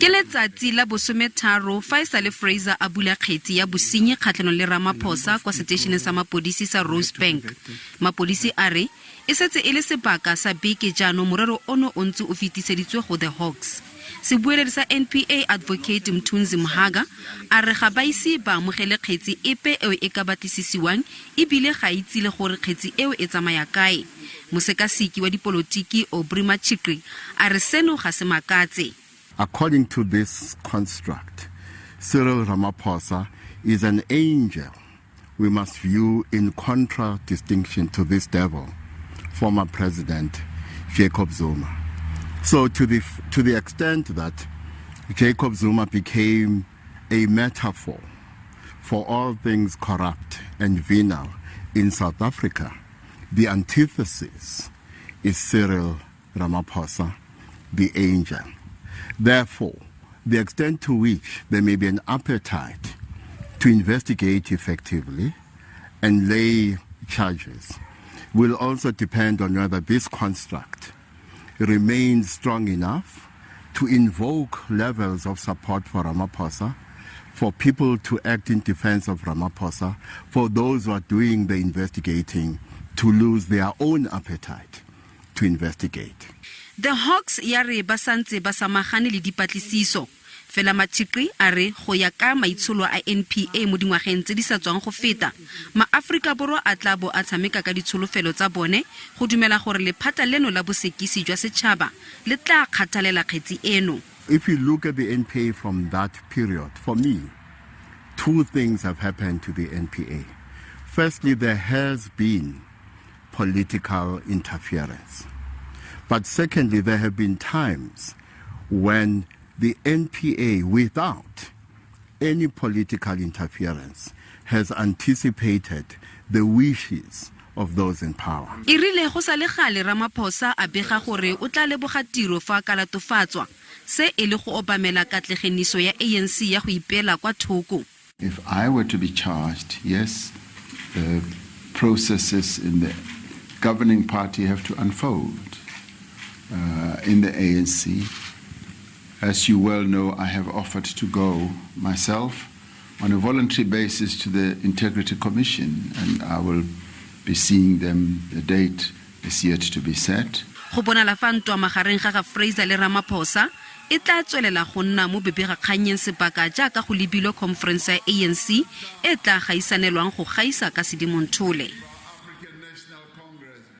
Ke letsatsi la bosometharo fa e sale Fraser a bula kgetsi ya bosenyi kgatlhanong le Ramaphosa kwa seteišeneng sa mapodisi sa Rosebank. Mapodisi a re e setse e le sebaka sa beke jaanong morero ono o ntse o fetiseditswe go The Hawks. Sebueledi sa NPA Advocate Mthunzi Mhaga a re ga ba ise ba amogele kgetsi epe eo e ka batlisisiwang e bile ga itse le gore kgetsi eo e tsamaya kae. Mosekaseki wa dipolotiki Aubrey Matshiqi a re seno ga se makatse. According to this construct, Cyril Ramaphosa is an angel we must view in contradistinction to this devil, former President Jacob Zuma. So to the extent that Jacob Zuma became a metaphor for all things corrupt and venal in South Africa, the antithesis is Cyril Ramaphosa, the angel. Therefore, the extent to which there may be an appetite to investigate effectively and lay charges will also depend on whether this construct remains strong enough to invoke levels of support for Ramaphosa, for people to act in defense of Ramaphosa, for those who are doing the investigating to lose their own appetite to investigate. The Hawks ya re ba santse ba samagane le dipatlisiso. Fela Matshiqi a re go ya ka maitsholo a NPA mo dingwageng tse di sa tswang go feta, maAforika Borwa a tla bo a tshameka ka ditsholofelo tsa bone go dumela gore lephata leno la bosekisi jwa setšhaba le tla kgathalela kgetsi eno. If you look at the NPA from that period, for me, two things have happened to the NPA. Firstly, there has been political interference. But secondly, there have been times when the NPA, without any political interference, has anticipated the wishes of those in power. E rile go sa le gale Ramaphosa a bega gore o tla leboga tiro fa a ka latofatswa, se e le go obamela katlegeniso ya ANC ya go ipeela kwa thoko. If I were to be charged, yes, the processes in the governing party have to unfold in the ANC. As you well know, I have offered to go myself on a voluntary basis to the Integrity Commission, and I will be seeing them. The date is yet to be set. Go bonala fa ntwa magareng ga ga Fraser le Ramaphosa e tla tswelela go nna mo bebegakgannyeng sebaka jaaka go lebilwe conference ya ANC e tla gaisanelwang go gaisa ka Sedimonthole.